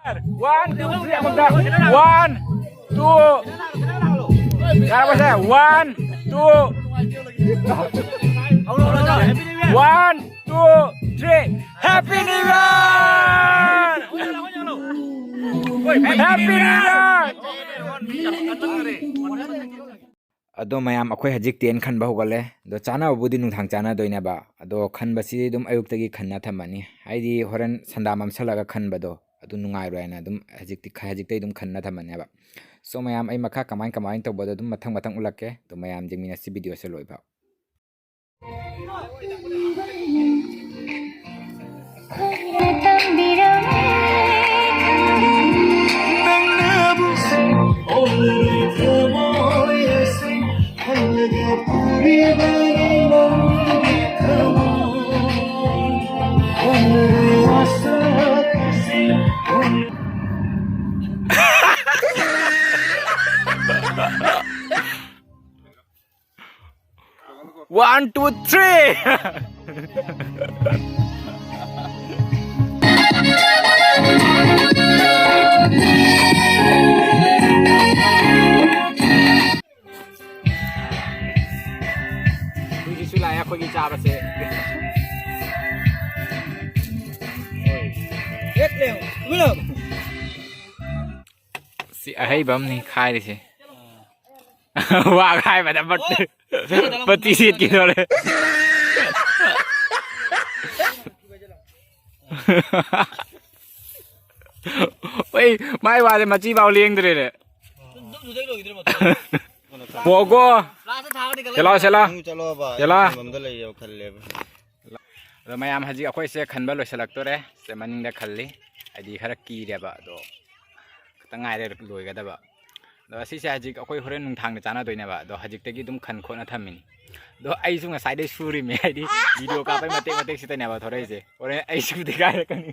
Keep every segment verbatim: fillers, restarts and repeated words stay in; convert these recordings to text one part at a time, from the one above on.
One, two, three, ꯑꯃꯨꯛꯇ. One, two. ꯌꯥꯔꯕꯁꯦ? One, two. One, two, three. Happy New Year! Happy New Year! ꯑꯗꯣ ꯃꯌꯥꯝ, ꯑꯩꯈꯣꯏ ꯍꯧꯖꯤꯛ tent ꯈꯟꯕ ꯍꯧꯒꯠꯂꯦ꯫ ꯑꯗꯣ ꯆꯥꯅꯕꯕꯨꯗꯤ ꯅꯨꯡꯗꯥꯡ ꯆꯥꯅꯗꯣꯏꯅꯦꯕ꯫ ꯑꯗꯣ ꯈꯟꯕꯁꯤ ꯑꯗꯨꯝ ꯑꯌꯨꯛꯇꯒꯤ ꯈꯟꯅ ꯊꯝꯃꯅꯤ꯫ ꯍꯥꯏꯗꯤ ꯍꯣꯔꯦꯟ ꯁꯟꯗꯥ ꯃꯝꯁꯜꯂꯒ ꯈꯟꯕꯗꯣ ꯑꯗꯨ ꯅꯨꯡꯉꯥꯏꯔꯣꯏꯅ ꯑꯗꯨꯝ ꯍꯧꯖꯤꯛꯇꯤ, ꯍꯧꯖꯤꯛꯇꯩ ꯑꯗꯨꯝ ꯈꯟꯅ ꯊꯝꯃꯅꯦꯕ꯫ So ꯃꯌꯥꯝ, ꯑꯩ ꯃꯈꯥ ꯀꯃꯥꯏ ꯀꯃꯥꯏꯅ ꯇꯧꯕꯗꯣ ꯑꯗꯨꯝ ꯃꯊꯪ ꯃꯊꯪ ꯎꯠꯂꯛꯀꯦ꯫ ꯑꯗꯣ ꯃꯌꯥꯝ ꯌꯦꯡꯃꯤꯟꯅꯁꯤ video ꯁꯦ ꯂꯣꯏꯐꯥꯎ꯫ One, two, three. ꯍꯧꯖꯤꯛꯁꯨ ꯂꯥꯛꯑꯦ ꯑꯩꯈꯣꯏꯒꯤ ꯆꯥꯕꯁꯦ꯫ ꯁꯤ ꯑꯍꯩꯕ ꯑꯃꯅꯤ ꯈꯥꯏꯔꯤꯁꯦ꯫ ꯋꯥ ꯈꯥꯏꯕꯗ ꯃꯠ-, ꯃꯇꯤ ꯁꯦꯠꯈꯤꯗꯧꯔꯦ꯫ ꯑꯩ ꯃꯥꯏ ꯋꯥꯁꯦ ꯃꯆꯤ ꯐꯥꯎ ꯂꯦꯡꯗ꯭ꯔꯦꯅꯦ꯫ ꯄꯣꯛꯀꯣ꯫ ꯆꯠꯂꯣ, ꯆꯠꯂꯣ꯫ ꯅꯪ ꯆꯠꯂꯣꯕ, ꯑꯩ ꯆꯠꯂꯣ꯫ ꯊꯝꯐꯝꯗ ꯂꯩꯌꯦꯕ, ꯈꯜꯂꯦꯕ꯫ ꯑꯗꯣ ꯃꯌꯥꯝ, ꯍꯧꯖꯤꯛ ꯑꯩꯈꯣꯏꯁꯦ ꯈꯟꯕ ꯂꯣꯏꯁꯤꯜꯂꯛꯇꯣꯔꯦ꯫ ꯁꯦ ꯃꯅꯤꯡꯗ ꯈꯜꯂꯤ꯫ ꯍꯥꯏꯗꯤ ꯈꯔ ꯀꯤꯔꯦꯕ꯫ ꯑꯗꯣ ꯈꯤꯇꯪ ꯉꯥꯏꯔꯦ ꯂꯣꯏꯒꯗꯕ꯫ ꯑꯗꯣ ꯑꯁꯤꯁꯦ ꯍꯧꯖꯤꯛ ꯑꯩꯈꯣꯏ ꯍꯣꯔꯦꯟ ꯅꯨꯡꯗꯥꯡꯗ ꯆꯥꯅꯗꯣꯏꯅꯦꯕ꯫ ꯑꯗꯣ ꯍꯧꯖꯤꯛꯇꯒꯤ ꯑꯗꯨꯝ ꯈꯟ ꯈꯣꯠꯅ ꯊꯝꯃꯤꯅꯤ꯫ ꯑꯗꯣ ꯑꯩꯁꯨ ꯉꯁꯥꯏꯗꯩ ꯁꯨꯔꯤꯃꯤ, ꯍꯥꯏꯗꯤ video ꯀꯥꯞꯄꯩ ꯃꯇꯦꯛ ꯃꯇꯦꯛꯁꯤꯗꯅꯦꯕ ꯊꯣꯔꯛꯏꯁꯦ꯫ ꯍꯣꯔꯦꯟ ꯑꯩ ꯁꯨꯗꯤ ꯀꯥꯏꯔꯛꯀꯅꯤ꯫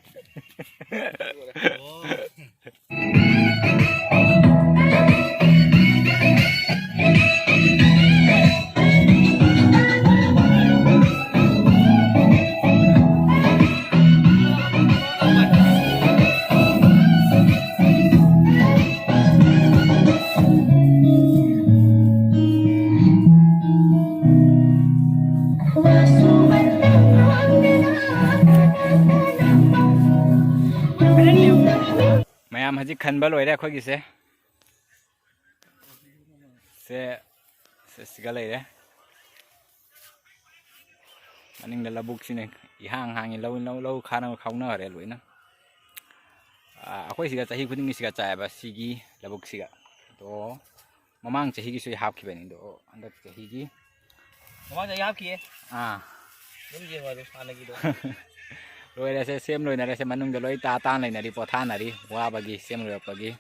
ꯌꯥꯝ ꯍꯧꯖꯤꯛ ꯈꯟꯕ ꯂꯣꯏꯔꯦ ꯑꯩꯈꯣꯏꯒꯤꯁꯦ꯫ ꯁꯦ, ꯁꯦ ꯁꯤꯒ ꯂꯩꯔꯦ꯫ ꯃꯅꯤꯡꯗ ꯂꯧꯕꯨꯛꯁꯤꯅ ꯏꯍꯥꯡ ꯍꯥꯡꯉꯤ, ꯂꯧ, ꯂꯧ, ꯂꯧ ꯈꯥꯅ-, ꯈꯥꯎꯅꯈꯔꯦ ꯂꯣꯏꯅ꯫ ꯑꯥ, ꯑꯩꯈꯣꯏ ꯁꯤꯗ ꯆꯍꯤ ꯈꯨꯗꯤꯡꯒꯤ ꯁꯤꯒ ꯆꯥꯏꯑꯕ, ꯁꯤꯒꯤ ꯂꯧꯕꯨꯛꯁꯤꯒ꯫ ꯑꯗꯣ ꯃꯃꯥꯡ ꯆꯍꯤꯒꯤꯁꯨ ꯑꯩ ꯍꯥꯞꯈꯤꯕꯅꯤ, ꯑꯗꯣ ꯍꯟꯗꯛ ꯆꯍꯤꯒꯤ ꯃꯃꯥꯡꯗ ꯑꯩ ꯍꯥꯞꯈꯤꯌꯦ꯫ ꯑꯥ꯫ ꯑꯗꯨꯝ ꯌꯦꯡꯉꯣ ꯑꯗꯨꯝ ꯍꯥꯟꯅꯒꯤꯗꯣ꯫ ꯂꯣꯏꯔꯦꯁꯦ, ꯁꯦꯝ ꯂꯣꯏꯅꯔꯦꯁꯦ, ꯃꯅꯨꯡꯗ ꯂꯣꯏ ꯇꯥ ꯇꯥ ꯂꯩꯅꯔꯤ, ꯄꯣꯊꯥꯅꯔꯤ, ꯋꯥꯕꯒꯤ ꯁꯦꯝ ꯂꯣꯏꯔꯛꯄꯒꯤ꯫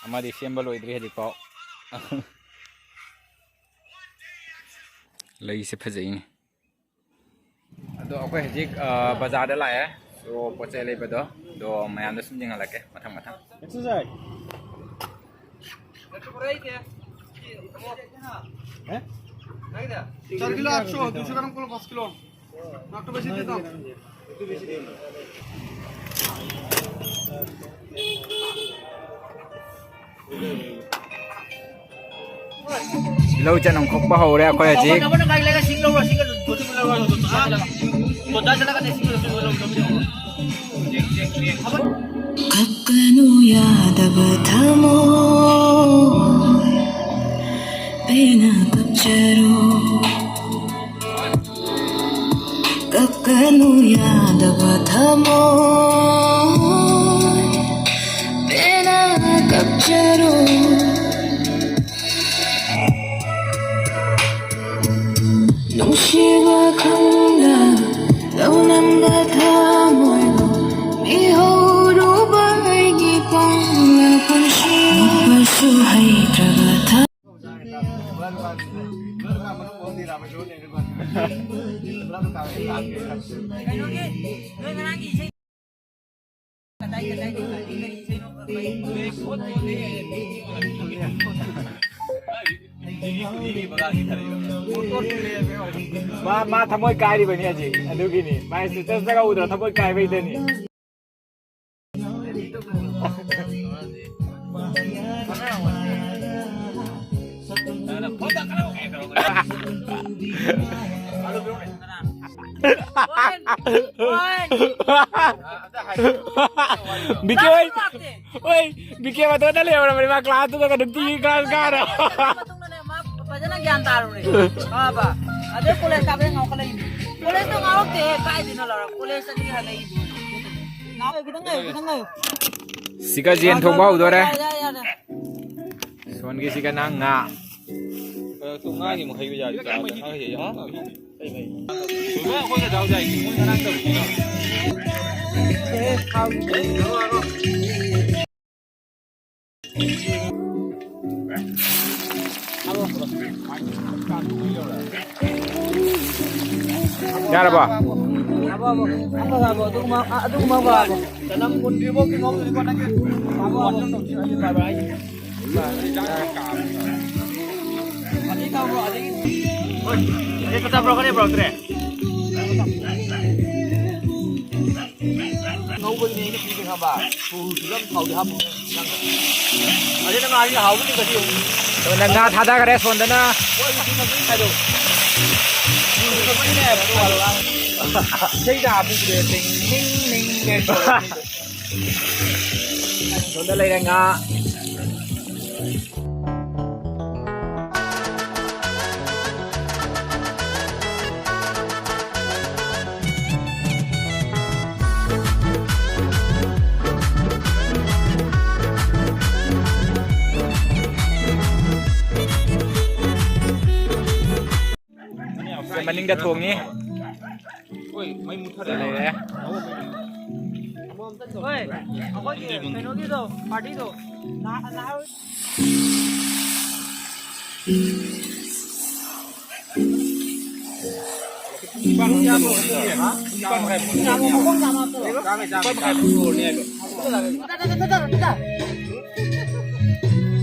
ꯑꯃꯗꯤ ꯁꯦꯝꯕ ꯂꯣꯏꯗ꯭ꯔꯤ ꯍꯧꯖꯤꯛꯐꯥꯎ꯫ ꯂꯩꯁꯦ ꯐꯖꯩꯅꯦ꯫ ꯑꯗꯣ ꯑꯩꯈꯣꯏ ꯍꯧꯖꯤꯛ, ꯑ, ꯕꯖꯥꯔꯗ ꯂꯥꯛꯑꯦ꯫ ꯑꯗꯣ ꯄꯣꯠ ꯆꯩ ꯂꯩꯕꯗꯣ, ꯑꯗꯣ ꯃꯌꯥꯝꯗ ꯁꯨꯝ ꯌꯦꯡꯍꯜꯂꯛꯀꯦ ꯃꯊꯪ ꯃꯊꯪ꯫ চার কিলো আটশো, দুশো গ্রাম করলে পাঁচ কিলো। না, একটু বেশি দিতাম। ꯂꯧ ꯆꯅꯝ ꯈꯣꯛꯄ ꯍꯧꯔꯦ ꯑꯩꯈꯣꯏ ꯍꯧꯖꯤꯛ꯫ ꯀꯞꯀꯅꯨ ꯌꯥꯗꯕ ꯊꯃꯣꯏ, ꯄꯦꯟꯅ ꯀꯞꯆꯔꯣ꯫ ꯀꯞꯀꯅꯨ ꯌꯥꯗꯕ ꯊꯃꯣꯏ, ꯄꯦꯟꯅ ꯀꯞꯆꯔꯣ꯫ ꯅꯨꯡꯁꯤꯕ ꯈꯪꯅ ꯂꯧꯅꯝꯕ ꯊꯃꯣꯏꯕꯨ ꯃꯤꯍꯧꯔꯨꯕ ꯑꯩꯒꯤ ꯄꯪꯂ ꯄꯨꯟꯁꯤ꯫ ꯅꯣꯛꯄꯁꯨ ꯍꯩꯇ꯭ꯔꯕ ꯊ- ꯃꯥ, ꯃꯥ ꯊꯃꯣꯏ ꯀꯥꯏꯔꯤꯕꯅꯤ ꯍꯧꯖꯤꯛ, ꯑꯗꯨꯒꯤꯅꯤ ꯃꯥꯏ status ꯇꯒ ꯎꯗ꯭ꯔꯣ, ꯊꯃꯣꯏ ꯀꯥꯏꯕꯩꯗꯅꯤ꯫ ꯍꯣꯏ, ꯍꯣꯏ꯫ ꯕꯤꯀꯦ ꯍꯣꯏ, ꯂꯥꯛꯇꯦ꯫ ꯍꯣꯏ, ꯕꯤꯀꯦ ꯃꯇꯣꯟꯗ ꯂꯩꯍꯧꯔꯕꯅꯤ, ꯃꯥ ꯀ꯭ꯂꯥꯁꯇꯨꯗ ꯅꯨꯡꯇꯤꯒꯤ ꯀ꯭ꯂꯥꯁ ꯀꯥꯔ꯫ ꯃꯇꯨꯡꯗꯅꯦ, ꯃꯥ ꯐꯖꯅ ꯒ꯭ꯌꯥꯟ ꯇꯥꯔꯨꯔꯦ꯫ ꯈꯪꯉꯕ? ꯑꯗꯩ ꯀꯣꯂꯦꯖ ꯀꯥꯕꯗꯩ ꯉꯥꯎꯈꯠꯂꯛꯏꯅꯤ꯫ ꯀꯣꯂꯦꯖꯇꯣ ꯉꯥꯎꯔꯛꯇꯦ, ꯀꯥꯏꯗꯩꯅꯣ ꯂꯧꯔ-, ꯀꯣꯂꯦꯖꯇꯒꯤ ꯍꯜꯂꯛꯏꯅꯤ꯫ ꯉꯥꯎ-, ꯈꯤꯇꯪ ꯉꯥꯏꯌꯨ, ꯈꯤꯇꯪ ꯉꯥꯏꯌꯨ꯫ ꯁꯤꯒ ꯌꯦꯟ ꯊꯣꯡꯕ ꯍꯧꯗꯣꯔꯦ꯫ ꯌꯥꯔꯦ, ꯌꯥꯔꯦ, ꯌꯥꯔꯦ꯫ ꯁꯣꯟꯒꯤꯁꯤꯒꯅ ꯉꯥ꯫ ꯉꯥꯒꯤ ꯃꯈꯩ ꯌꯥꯔꯤ, ꯉꯥ ꯍꯩ, ꯍꯥ? ꯑꯩꯈꯣꯏꯅ ꯗꯥꯎ ꯌꯥꯏ, ꯃꯣꯏ ꯉꯔꯥꯡ ꯇꯧꯔꯤꯗꯨꯅ꯫ ꯌꯥꯔꯕꯣ? ꯌꯥꯕꯣ, ꯌꯥꯕꯣ, ꯑꯗꯨꯒꯨꯝꯕ, ꯑꯗꯨꯒꯨꯝꯕ ꯌꯥꯕꯣ꯫ ꯆꯅꯝ ꯃꯨꯟꯗ꯭ꯔꯤꯕꯣ ꯀꯩꯅꯣꯝꯗꯨꯗꯤꯀꯣ ꯅꯪꯒꯤ꯫ ꯌꯥꯕꯣ, ꯌꯥꯕꯣ꯫ ꯑꯗꯩ ꯇꯧꯕ꯭ꯔꯣ, ꯑꯗꯒꯤ꯫ ꯍꯣꯏ, ꯇꯦꯖꯄꯇꯥ ꯄꯨꯔꯛꯀꯅꯤ, ꯄꯨꯔꯛꯇ꯭ꯔꯦ? ꯉꯧꯕꯒꯤꯅꯦ ꯑꯩꯅ ꯄꯤꯒꯦ ꯈꯪꯕ꯫ ꯊꯨꯝ ꯈꯤꯇꯪ ꯊꯥꯎꯗꯤ ꯍꯥꯞꯄꯨ꯫ ꯑꯗꯨꯅ ꯉꯥꯁꯤ ꯍꯥꯎꯕꯅꯤ ꯉꯁꯤ꯫ ꯑꯗꯣ ꯅꯪ ꯉꯥ ꯊꯥꯗꯈꯔꯦ ꯁꯣꯝꯗꯅ꯫ ꯃꯣꯏꯒꯤ ꯊꯨꯝ ꯈꯛꯇꯅꯤ ꯍꯥꯏꯗꯣ꯫ ꯊꯨꯝ ꯈꯛꯇꯅꯤ ꯍꯥꯏꯕ ꯑꯗꯨ ꯋꯥꯗꯣ ꯉꯥꯡꯉꯤ꯫ ꯏꯁꯩ ꯇꯥꯕꯁꯤꯗ ꯇꯤꯡ ꯇꯤꯡ ꯇꯤꯡ ꯇꯧꯔꯛꯑꯅꯤꯗꯣ꯫ ꯁꯣꯝꯗ ꯂꯩꯔꯦ ꯉꯥ꯫ ꯁꯦ, ꯃꯅꯤꯡꯗ ꯊꯣꯡꯉꯤ꯫ ꯍꯣꯏ, ꯃꯩ ꯃꯨꯠꯊꯠꯂꯦ꯫ ꯂꯩꯔꯦ꯫ ꯍꯣꯏ, ꯑꯩꯈꯣꯏꯒꯤ ꯀꯩꯅꯣꯒꯤꯗꯣ, ꯄꯥꯔꯇꯤꯗꯣ, ꯅꯍꯥ-, ꯅꯍꯥꯔꯣꯜ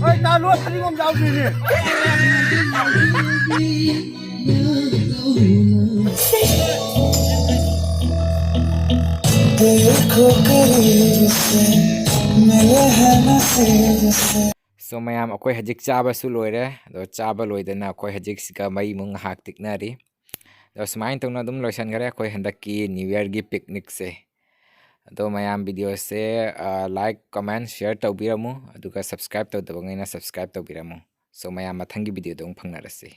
ꯍꯣꯏ, ꯇꯥ ꯂꯣꯏ ꯐꯗꯤꯒꯣꯝ ꯌꯥꯎꯗ꯭ꯔꯤꯅꯦ꯫ So ꯃꯌꯥꯝ, ꯑꯩꯈꯣꯏ ꯍꯧꯖꯤꯛ ꯆꯥꯕꯁꯨ ꯂꯣꯏꯔꯦ꯫ ꯑꯗꯣ ꯆꯥꯕ ꯂꯣꯏꯗꯅ ꯑꯩꯈꯣꯏ ꯍꯧꯖꯤꯛꯁꯤꯒ ꯃꯩꯃꯨꯛ ꯉꯥꯏꯍꯥꯛ ꯇꯤꯛꯅꯔꯤ꯫ ꯑꯗꯣ ꯁꯨꯃꯥꯏꯅ ꯇꯧꯅ ꯑꯗꯨꯝ ꯂꯣꯏꯁꯤꯟꯈꯔꯦ ꯑꯩꯈꯣꯏ ꯍꯟꯗꯛꯀꯤ New Yearꯒꯤ picnicꯁꯦ꯫ ꯑꯗꯣ ꯃꯌꯥꯝ videoꯁꯦ like, comment, share ꯇꯧꯕꯤꯔꯝꯃꯨ, ꯑꯗꯨꯒ subscribe ꯇꯧꯗꯕꯉꯩꯅ subscribe ꯇꯧꯕꯤꯔꯝꯃꯨ꯫ So ꯃꯌꯥꯝ ꯃꯊꯪꯒꯤ videoꯗ ꯑꯃꯨꯛ ꯐꯪꯅꯔꯁꯤ꯫